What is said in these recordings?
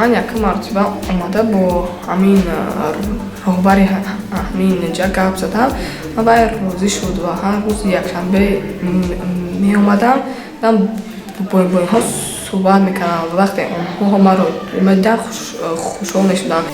Ман якум мартиба омада бо ҳамин роҳбари ҳамин ҷа гап задам ва вай розӣ шуд ва ҳар рӯзи якшанбе меомадам, бо инҳо суҳбат мекардам ва вақте онҳо маро медиданд, хушҳол мешуданд.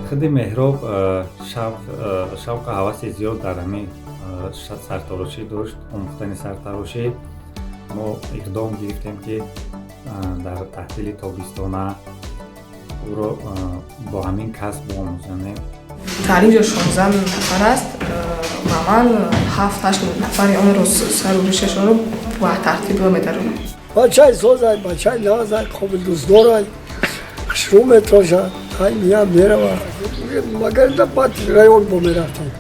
Худи Меҳроб шавқу ҳаваси зиёд дар ҳамин сартарошӣ дошт, омӯхтани сартарошӣ. Мо иқдом гирифтем, ки дар таҳсили тобистона ӯро бо ҳамин касб омӯзонем. Дар ин ҷо 16 нафар аст ва ман 7-8 нафари онро сару ришашонро ба тартиб медаронам. Бачаи созай, бачаи назай, қобил дӯстдорай, хушрӯ метошад, ай мия мерава. Магар баъд район бо мерафтем.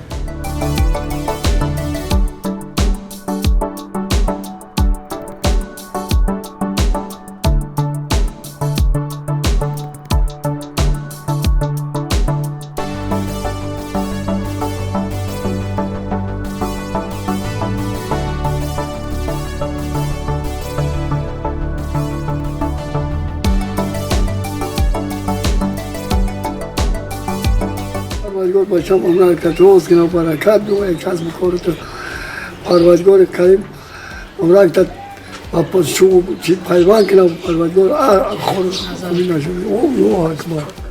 Парвардигор бачам омрак роз кина, баракат бигӯя, касбу корото Парвардигори Карим омрак ба пайванд кина, Парвардигор хор нашуд. Аллоҳу акбар.